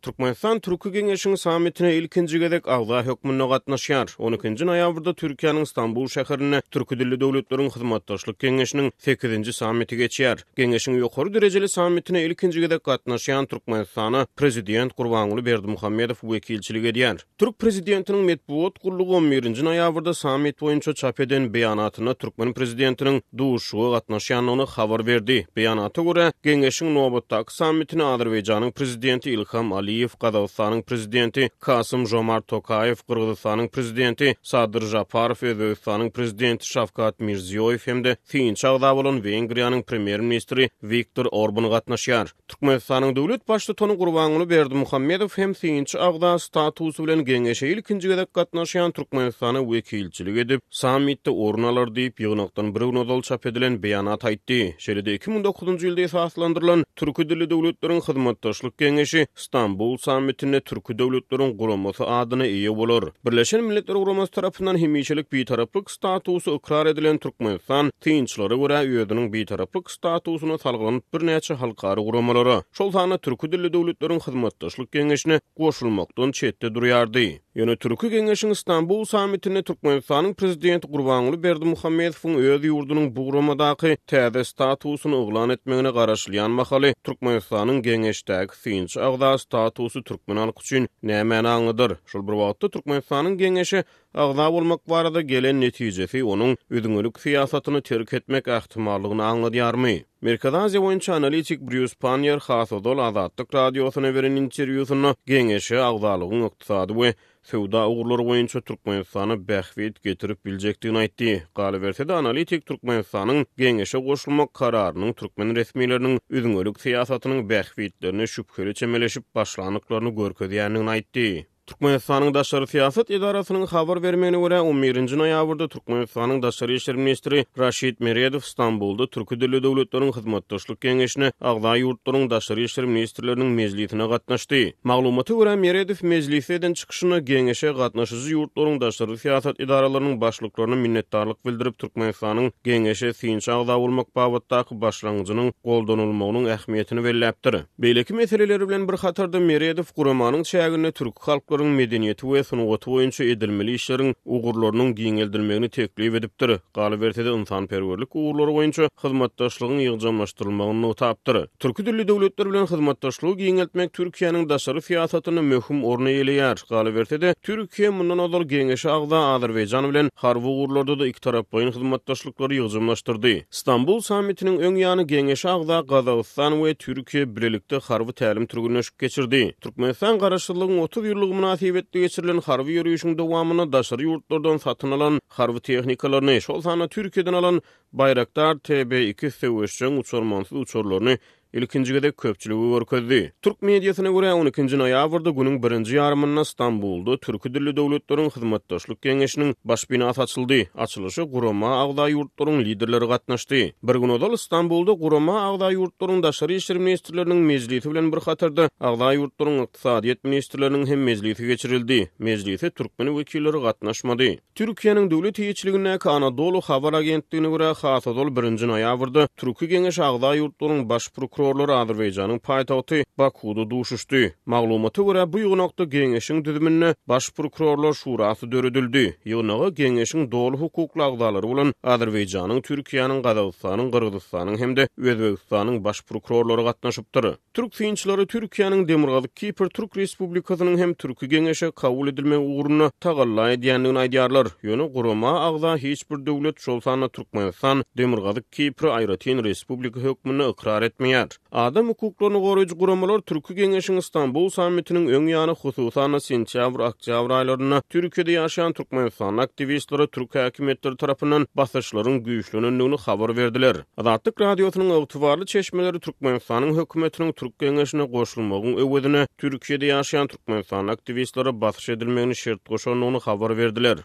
Türkmenistan Türki Geňeşiň sammitine ilkinji gezek agza hökmünde gatnaşýar. On ikinji noýabrda Türkiýäniň Stambul şäherinde Türki dilli döwletleriň hyzmatdaşlyk geňeşiniň sekizinji sammiti geçýär. Geňeşiň ýokary derejeli sammitine ilkinji gezek gatnaşýan Türkmenistana Prezident Gurbanguly Berdimuhamedow wekilçilik edýär. Türk prezidentiniň metbugat gullugy on birinji noýabrda sammit boýunça çap eden beýanatynda türkmen prezidentiniň duşuşyga gatnaşýandygyny habar berdi. Beýanata görä, Geňeşiň nobatdaky sammitine Azerbaýjanyň prezidenti Ilham Aliýew, Gazagystanyň prezidenti Kasym-Žomart Tokaýew, Gyrgyzystanyň prezidenti Sadyr Žaparow, Özbegistanyň prezidenti Şawkat Mirziýoýew hem-de synçy agza bolan Wengriýanyň premýer-ministri Wiktor Orban gatnaşýar. Türkmenistanyň döwlet Baştutany Gurbanguly Berdimuhamedow hem synçy agza statusy bilen geňeşe ilkinji gezek gatnaşýan Türkmenistana wekilçilik edip, sammitde orun alar diýip, ýygnakdan bir gün ozal çap edilen beýanat aýtdy. Şeýle-de 2009-njy ýylda esaslandyrylan Türki dilli döwletleriň hyzmatdaşlyk geňeşi Stambul sammitinde Türki döwletleriň guramasy adyna eýe bolar. Birleşen Milletler Guramasy tarapyndan hemişelik bitaraplyk statusy ykrar edilen Türkmenistan synçylara görä özüniň bitaraplyk statusyna salgylanyp birnäçe halkara guramalara, şol sanda Türki dilli döwletleriň hyzmatdaşlyk geňeşine goşulmakdan çetde durýardy. Ýöne Türki geňeşiň Stambul sammitinde Türkmenistanyň Prezidenti Gurbanguly Berdimuhamedowyň öz ýurdunyň bu guramadaky täze statusyny yglan etmegine garaşylýan mahaly Türkmenistanyň geňeşdäki synçy agza statusy türkmen halky üçin nämäni aňladar? Şol bir wagtda Türkmenistanyň geňeşe Agza bolmak barada gelen netijesi onuň üzňelik syýasatyny terk etmek ähtimallygyny aňladýarmy? Merkezi Aziýa boýunça analitik Brýus Panniýer has ozal Azatlyk Radiosyna beren interwýusynda Geňeşe agzalygyň ykdysady we söwda ugurlary boýunça Türkmenistana bähbit getirip biljekdigini aýtdy. Galyberse-de, analitik Türkmenistanyň Geňeşe goşulmak kararynyň türkmen resmileriniň üzňelik syýasatynyň bähbitlerine şübheli çemeleşip başlandyklaryny görkezýändigini aýtdy. Türkmenistanyň daşary syýasat edarasynyň habar bermegine görä, on birinji noýabrda Türkmenistanyň daşary işler ministri Raşid Meredow Stambulda Türki dilli döwletleriň hyzmatdaşlyk geňeşine agza ýurtlaryň daşary işler ministrleriniň mejlisine gatnaşdy. Maglumata görä, Meredow mejlisde eden çykyşynda geňeşe gatnaşyjy ýurtlaryň daşary syýasat edaralarynyň başlyklaryna minnetdarlyk bildirip, Türkmenistanyň geňeşe synçy agza bolmak babatdaky başlangyjynyň goldanylmagynyň ähmiýetini belläpdir. Beýleki meseleleri bilen bir hatarda Meredow guramanyň çäginde türki halklaryň medeniýeti we sungaty boýunça edilmeli işleriň ugurlarynyň giňeldilmegini teklip edipdir, galyberse-de ynsanperwerlik ugurlary boýunça hyzmatdaşlygyň ýygjamlaşdyrylmagyny nygtapdyr. Türki dilli döwletler bilen hyzmatdaşlygy giňeltmek Türkiýäniň daşary syýasatynda möhüm orun eýeleýär. Galyberse-de, Türkiýe mundan ozal Geňeşe agza Azerbaýjan bilen harby ugurlarda-da ikitaraplaýyn hyzmatdaşlyklary ýygjamlaşdyrdy. Stambul sammitiniň öň ýany Geňeşe agza Gazagystan we Türkiýe bilelikde harby tälim-türgenleşik geçirdi. Türkmenistan Garaşsyzlygyň 30 ýyllygy mynasybetli geçirilen harby ýörişiň dowamynda daşary ýurtlardan satyn alan harby tehnikalaryny, şol sanda Türkiýeden alan Baýraktar TB iki söweşjeň uçarmansyz uçarlaryny ilkinji gezek köpçülige görkezdi. Türk mediasyna görä, on ikinji noýabrda günüň birinji ýarymynda Stambulda Türki dilli döwletleriň hyzmatdaşlyk geňeşiniň baş binasy açyldy. Açylyşa gurama agza ýurtlaryň liderleri gatnaşdy. Bir gün ozal Stambulda gurama agza ýurtlaryň daşary işler ministrleriniň mejlisi bilen bir hatarda agza ýurtlaryň ykdysadyýet ministrleriniň hem mejlisi geçirildi. Mejlise türkmen wekilleri gatnaşmady. Türkiýäniň döwlet eýeçiligindäki Anadolu habar agentligine görä, has ozal birinji noýabrda Türki Geňeşe agza ýurtlaryň baş prokurorlary Azerbaýjanyň paýtagty Bakuwda duşuşdy. Maglumata görä, bu ýygnakda Geňeşiň düzüminde Baş prokurorlar şurasy döredildi. Ýygnaga Geňeşiň doly hukukly agzalary bolan Azerbaýjanyň, Türkiýäniň, Gazagystanyň, Gyrgyzystanyň hem-de Özbegistanyň baş prokurorlary gatnaşypdyr. Türk synçylary Türkiýäniň Demirgazyk Kipr Türk Respublikasynyň hem Türki Geňeşe kabul edilmegi ugrunda tagalla edýändigini aýdýarlar. Ýöne gurama agza hiç bir döwlet, şol sanda Türkmenistan Demirgazyk Kipri aýratyn respublika hökmünde ykrar etmeýär. Adam hukuklaryny goraýjy guramalar Türki Geňeşiň Stambul sammitiniň öň ýany, hususan-da sentýabr-oktýabr aýlarynda Türkiýede ýaşaýan türkmenistanly aktiwistlere türk häkimiýetleri tarapyndan basyşlaryň güýçlenendigini habar berdiler. Azatlyk Radiosynyň ygtybarly çeşmeleri Türkmenistanyň hökümetiniň Türk geňeşine goşulmagyň öwezine Türkiýede ýaşaýan türkmenistanly aktiwistlere basyş edilmegini şert goşandygyny habar berdiler.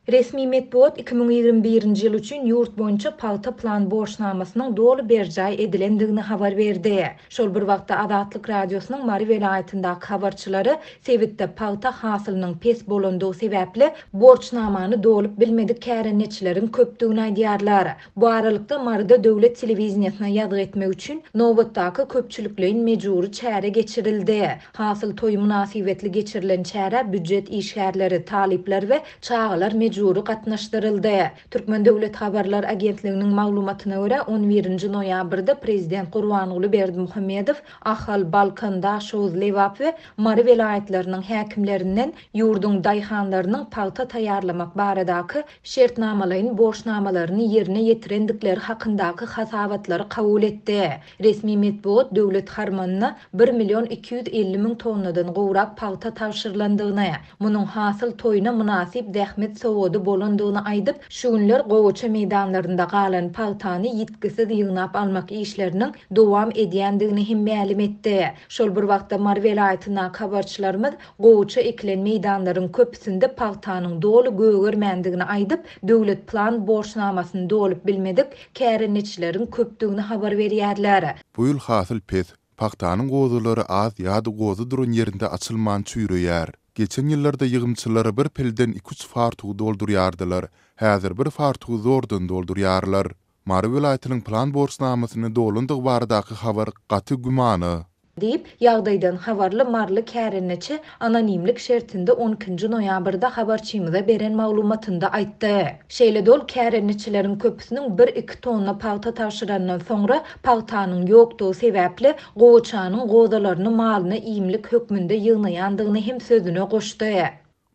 Resmi metbugat 2021-nji ýyl üçin ýurt boýunça pagta plan borçnamasynyň doly berjaý edilendigini habar berdi. Şol bir wagtda, Azatlyk Radiosynyň Mary welaýatyndaky habarçylary sebitde pagta hasylynyň pes bolandygy sebäpli, borçnamany dolup bilmedik kärendeçileriň köpdügini aýdýarlar. Bu aralykda, Maryda döwlet telewideniýesine ýazgy etmek üçin nobatdaky köpçülikleýin mejbury çäre geçirildi. Hasyl toýy mynasybetli geçirilen çärä býujet işgärleri, talyplar we çagalar mejbury gatnaşdyryldy. Türkmen döwlet habarlar agentliginiň maglumatyna görä, on birinji noýabrda prezident Gurbanguly Berdimuhamedow Ahal, Balkan, Daşoguz, Lebap we Mary welaýatlarynyň häkimlerinden ýurduň daýhanlarynyň pagta taýýarlamak baradaky şertnamalaýyn borçnamalaryny ýerine ýetirendikleri hakyndaky hasabatlary kabul etdi. Resmi metbugat döwlet harmanyna bir million 250 müň tonnadan gowrak pagta tabşyrylandygyny, munuň hasyl toýuna mynasyp zähmet sowgady bolandygyny aýdyp, şu günler gowaça meýdanlarynda galan pagtany ýitgisiz ýygnap almak işleriniň dowam edýändigini hem mälim etdi. Şol bir wagtda Mary welaýatyndaky habarçylarymyz gowaça ekilen meýdanlaryň köpüsinde pagtanyň doly gögermändigini aýdyp, döwlet plan borçnamasyny dolup bilmedik kärendeçileriň köpdügini habar berýärler. Bu ýyl hasyl pes, pagtanyň gozalary az ýa-da goza duran ýerinde açylman çüýreýär. Geçen ýyllarda ýygymçylar bir pilden iki-üç fartugy doldurýardylar, häzir bir fartugy zordan doldurýarlar. Mary welaýatynyň plan borçnamasyny dolandygy baradaky habar gaty gümana. Diýip, ýagdaýdan habarly maryly kärendeçi anonimlik şertinde on ikinji noýabrda habarçymyza beren maglumatynda aýtdy. Şeýle-de ol kärendeçileriň köpüsiniň bir-iki tonna pagta tabşyrandan soňra pagtanyň ýokdugy sebäpli gowaçanyň gozalaryny malyna iýmlik hökmünde ýygnaýandygyny hem sözüne goşdy.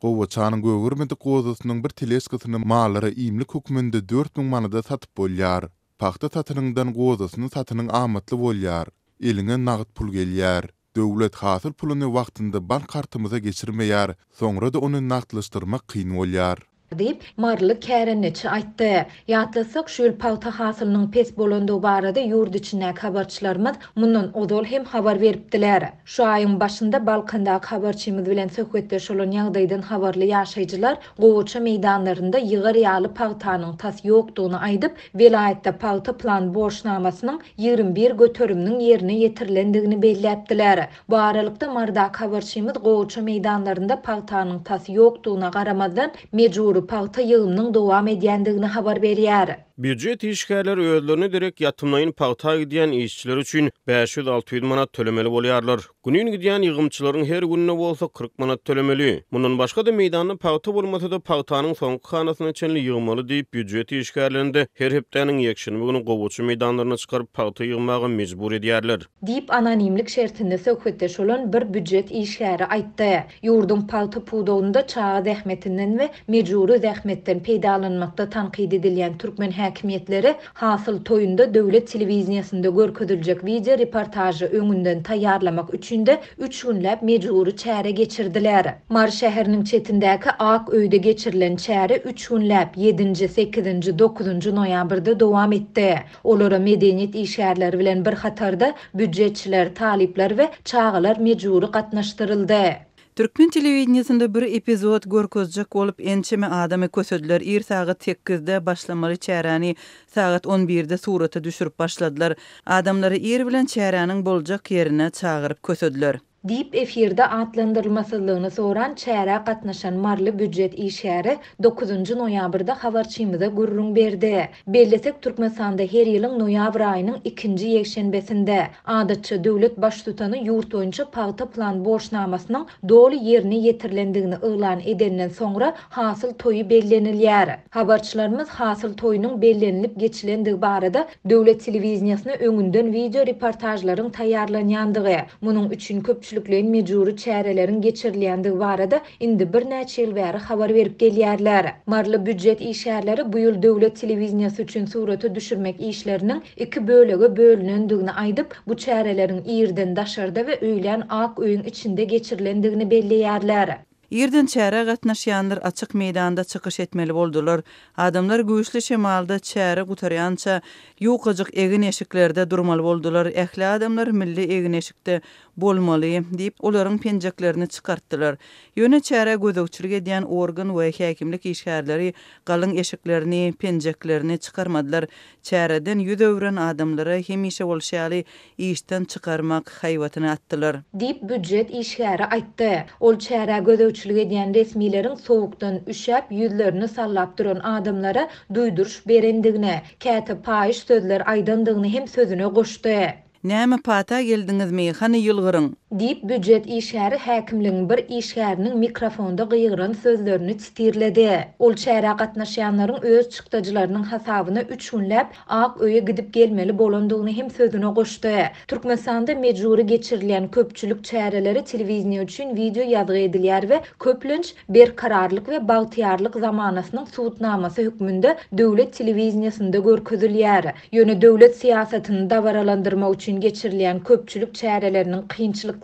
Gowaçanyň gögermedik gozasynyň bir teležkasyny mallara iýmlik hökmünde 4000 manada satyp bolýar. Pagta satynyňdan gozasyny satynyň amatly bolýar. Eliňe nagt pul gelýär. Döwlet hasyl puluny wagtynda bank kartymyza geçirmeýär, soňra-da ony nagtlaşdyrmak kyn bolýar. Diýip, maryly kärendeçi aýtdy. Ýatlatsak, şu ýyl pagta hasylynyň pes bolandygy barada ýurt içindäki habarçylarymyz mundan ozal hem habar beripdiler. Şu aýyň başynda Balkandaky habarçymyz bilen söhbetdeş bolan ýagdaýdan habarly ýaşaýjylar gowaça meýdanlarynda ýygar ýaly pagtanyň tas ýokdugyny aýdyp, welaýatda pagta plan borçnamasynyň 21 göteriminiň ýerine ýetirilendigini belläpdiler. Bu aralykda, Marydaky habarçymyz gowaça meýdanlarynda pagtanyň tas ýokdugyna garamazdan, mejbury pagta ýygymynyň dowam edýändigini habar berýär. Býujet işgärleri özlerine derek ýatymlaýyn pagta gidýän işçiler üçin 500-600 manat tölemeli bolýarlar. Günin gidýän ýygymçylaryň her gününe bolsa 40 manat tölemeli. Mundan başga-da meýdanda pagta bolmasa-da pagtanyň soňky hanasyna çenli ýygmaly diýip, býujet işgärlerini-de her hepdäniň ýekşenbe güni gowaça meýdanlaryna çykaryp pagta ýygmaga mejbur edýärler. Diýip, anonimlik şertinde söhbetdeş bolan bir býujet işgäri aýtdy. Ýurduň pagta pudagynda çaga zähmetinden we mejbury zähmetden peýdalanmakda tankyt edilýän türkmen häkimiýetleri hasyl toýunda döwlet telewideniýesinde görkeziljek wideo reportažy öňünden taýýarlamak üçin-de üç günläp mejbury çäre geçirdiler. Mary şäheriniň çetindäki Ak öýde geçirilen çäre üç günläp, ýedinji, sekizinji, dokuzynjy noýabrda dowam etdi. Olara medeniýet işgärleri bilen bir hatarda býujetçiler, talyplar we çagalar mejbury gatnaşdyryldy. Türkmen telewideniýesinde bir epizod görkezjek bolup ençeme adamy kösediler. Ir sagat sekizde başlamaly çäräni sagat on birde surata düşürip başladylar. Adamlary ir bilen çäräniň boljak ýerine çagyryp kösediler. Diýip, efirde atlandyrylmasyzlygyny soran çärä gatnaşan maryly býujet işgäri dokuzynjy noýabrda habarçymyza gürrüň berdi. Bellesek, Türkmenistanda her ýylyň noýabr aýynyň ikinji ýekşenbesinde, adatça, döwlet Baştutany ýurt boýunça pagta plan borçnamasynyň doly ýerine ýetirilendigini yglan edenden soňra hasyl toýy bellenilýär. Habarçylarymyz hasyl toýunyň bellenilip geçilendigi barada Döwlet telewideniýesine öňünden wideo reportažlaryň taýýarlanýandygy, munuň üçin köpçülikleýin mejbury çäreleriň geçirilýändigi barada indi birnäçe ýyl bäri habar berip gelýärler. Maryly býujet işgärleri bu ýyl döwlet telewideniýesi üçin surata düşürmek işleriniň iki bölege bölünendigini aýdyp, bu çäreleriň irden daşarda we öýlän ak öýüň içinde geçirilendigini belleýärler. Irden çärä gatnaşýanlar açyk meýdanda çykyş etmeli boldular. Adamlar güýçli şemalda çäre gutarýança ýukajyk egin-eşiklerde durmaly boldular. Ähli adamlar milli egin-eşikde bolmaly diýip, olaryň penjeklerini çykartdylar. Ýöne çärä gözegçilik edýän organ we häkimlik işgärleri galyň eşiklerini, penjeklerini çykarmadylar. Çäreden ýüz öwren adamlara hemişe bolşy ýaly işden çykarmak haýbatyny atdylar. Diýip, býujet işgäri aýtdy. Ol çärä gözegçilik edýän resmileriň sowukdan üşäp, ýüzlerini sallap duran adamlara duýduryş berendigini, käte paýyş sözler aýdandygyny hem sözüne goşdy. Näme pata geldiňizmi, hany ýylgyryň! Diýip, býujet işgäri häkimligiň bir işgäriniň mikrofonda gygyran sözlerini sitirledi. Ol çärä gatnaşýanlaryň öz çykdajylarynyň hasabyna üç günläp Ak öýe gidip gelmeli bolandygyny hem sözüne goşdy. Türkmenistanda mejbury geçirilýän köpçülik çäreleri telewideniýe üçin wideo ýazgy edilýär we köplenç Berkararlyk we bagtyýarlyk zamanasynyň subutnamasy hökmünde döwlet telewideniýesinde görkezilýär. Ýöne döwlet syýasatyny dabaralandyrmak üçin geçirilýän köpçülik çäreleriniň kynçylyklary,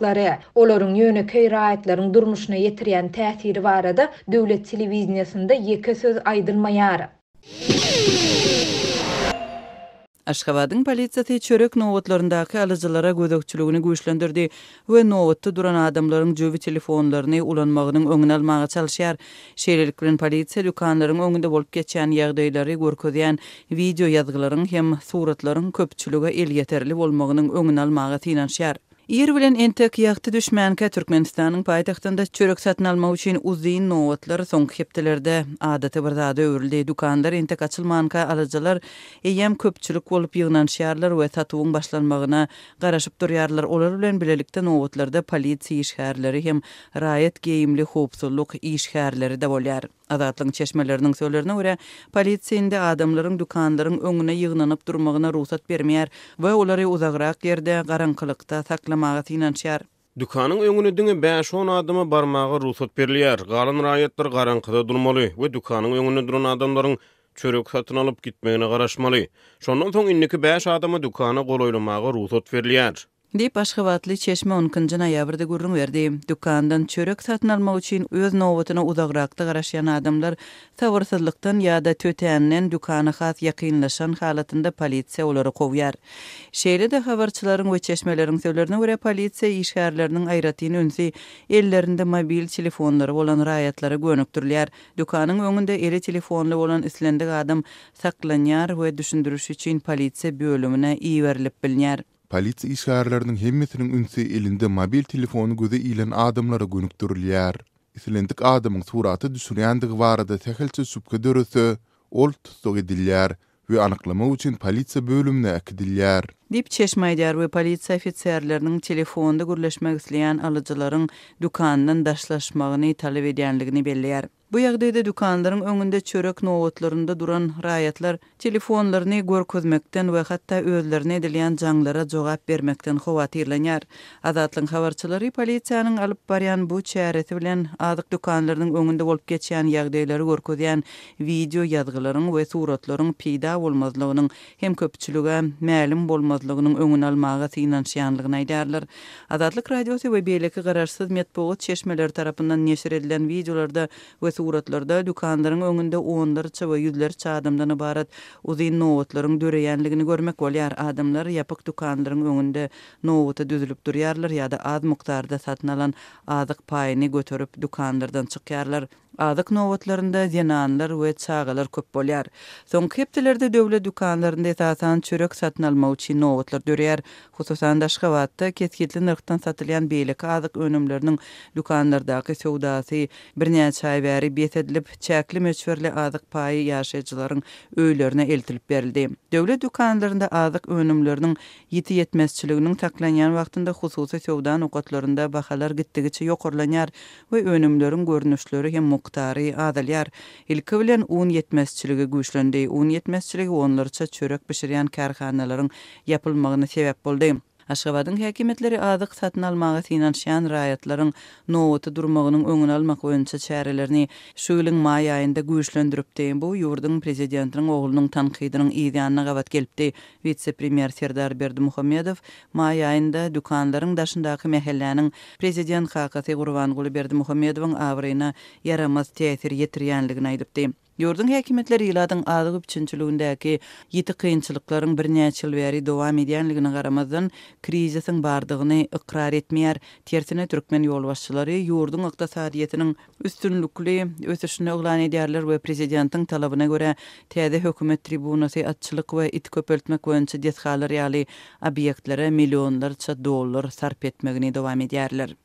olaryň ýönekeý raýatlaryň durmuşyna ýetirýän täsiri barada döwlet telewideniýesinde ýeke söz aýdylmaýar. Aşgabadyň polisiýasy çörek nobatlaryndaky alyjylara gözegçiligini güýçlendirdi we nobatda duran adamlaryň jübi telefonlaryny ulanmagynyň öňüni almaga çalyşýar. Şeýlelik bilen, polisiýa dükanlaryň öňünde bolup geçýän ýagdaýlary görkezýän wideo ýazgylaryň hem suratlaryň köpçülige elýeterli bolmagynyň öňüni almaga synanyşýar. Ir bilen entek ýagty düşmänkä Türkmenistanyň paýtagtynda çörek satyn almak üçin uzyn nobatlar soňky hepdelerde adaty bir zada öwrüldi. Dükanlar entek açylmanka alyjylar eýýäm köpçülik bolup ýygnanyşýarlar we satuwyň başlanmagyna garaşyp durýarlar. Olar bilen bilelikde nobatlarda polisiýa işgärleri hem raýat geýimli howpsuzlyk işgärleri-de bolýar. Azatlygyň çeşmeleriniň sözlerine görä, polisiýa indi adamlaryň dükanlaryň öňüne ýygnanyp durmagyna rugsat bermeýär we olary uzagrak ýerde, garaňkylykda saklamaga synanyşýar. Dükanyň öňüne diňe bäş-on adama barmaga rugsat berilýär. Galan raýatlar garaňkyda durmaly we dükanyň öňünde duran adamlaryň çörek satyn alyp gitmegine garaşmaly. Şondan soň indiki bäş adama dükana golaýlamaga rugsat berilýär. Diýip, aşgabatly çeşme on ikinji noýabrda gürrüň berdi. Dükandan çörek satyn almak üçin öz nobatyna uzagrakda garaşýan adamlar sabyrsyzlykdan ýa-da tötänden dükana has ýakynlaşan halatynda polisiýa olary kowýar. Şeýle-de, habarçylaryň we çeşmeleriň sözlerine görä, polisiýa işgärleriniň aýratyn ünsi ellerinde mobil telefonlary bolan raýatlara gönükdirilýär. Dükanyň öňünde eli telefonly bolan islendik adam saklanýar we düşündiriş üçin polisiýa bölümine iberilip bilinýär. Polisiýa işgärleriniň hemmesiniň ünsi elinde mobil telefony göze ilen adamlara gönükdirilýär. Islendik adamyň surata düşürýändigi barada sähelçe şübhe dörese, ol tussag edilýär we anyklamak üçin polisiýa bölümine äkidilýär. Diýip, çeşme aýdýar we polisiýa ofiserleriniň telefonda gürleşmek isleýän alyjylaryň dükandan daşlaşmagyny talap edýändigini belleýär. Bu ýagdaýda dükanlaryň öňünde çörek nobatlarynda duran raýatlar telefonlaryny görkezmekden we hatda özlerine edilýän jaňlara jogap bermekden howatyrlanýar. Azatlygyň habarçylary polisiýanyň alyp barýan bu çäresi bilen azyk dükanlarynyň öňünde bolup geçýän ýagdaýlary görkezýän wideo ýazgylaryň we suratlaryň peýda bolmazlygynyň hem köpçülige mälim bolmazlygynyň öňüni almaga synanyşýanlygyny aýdýarlar. Azatlyk Radiosy we beýleki garaşsyz metbugat çeşmeleri tarapyndan neşir edilen wideolarda we suratlarda dükanlaryň öňünde onlarça we ýüzlerçe adamdan ybarat uzyn nobatlaryň döreýänligini görmek bolýar. Adamlar ýapyk dükanlaryň öňünde nobata düzülip durýarlar ýa-da az mukdarda satyn alan azyk paýyny göterip dükanlardan çykýarlar. Azyk nobatlarynda zenanlar we çagalar köp bolýar. Soňky hepdelerde döwlet dükanlarynda esasan çörek satyn almak üçin nobatlar döreýär. Hususan-da Aşgabatda kesgitli nyrhdan satylýan beýleki azyk önümleriniň dükanlardaky söwdasy birnäçe aý bäri bes edilip, çäkli möçberli azyk paýy ýaşaýjylaryň öýlerine eltilip berildi. Döwlet dükanlarynda azyk önümleriniň ýiti ýetmezçiliginiň saklanýan wagtynda hususy söwda nokatlarynda bahalar gitdigiçe ýokarlanýar we önümleriň görnüşleri hem mukdary azalýar. Ilki bilen un ýetmezçiligi güýçlendi. Un ýetmezçiligi onlarça çörek bişirýän kärhanalaryň ýapylmagyna sebäp boldy. Aşgabadyň häkimiýetleri azyk satyn almaga synanyşýan raýatlaryň nobata durmagynyň öňüni almak boýunça çärelerini şu ýylyň maý aýynda güýçlendiripdi. Bu ýurduň prezidentiniň oglunyň tankydynyň yzýanyna gabat gelipdi. Wise-premýer Serdar Berdimuhamedow maý aýynda dükanlaryň daşyndaky mähelläniň prezident kakasy Gurbanguly Berdimuhamedowyň abraýyna ýaramaz täsir ýetirýänligini aýdypdy. Ýurduň häkimiýetleri ilatyň azyk üpjünçiligindäki ýiti kynçylyklaryň birnäçe ýyl bäri dowam edýänligine garamazdan, krizisiň bardygyny ykrar etmeýär. Tersine, türkmen ýolbaşçylary ýurduň ykdysadyýetiniň üstünlikli ösüşini yglan edýärler we prezidentiň talabyna görä, täze hökümet tribunasy, atçylyk we it köpeltmek boýunça desgalar ýaly obýektlere millionlarça dollar sarp etmegini dowam edýärler.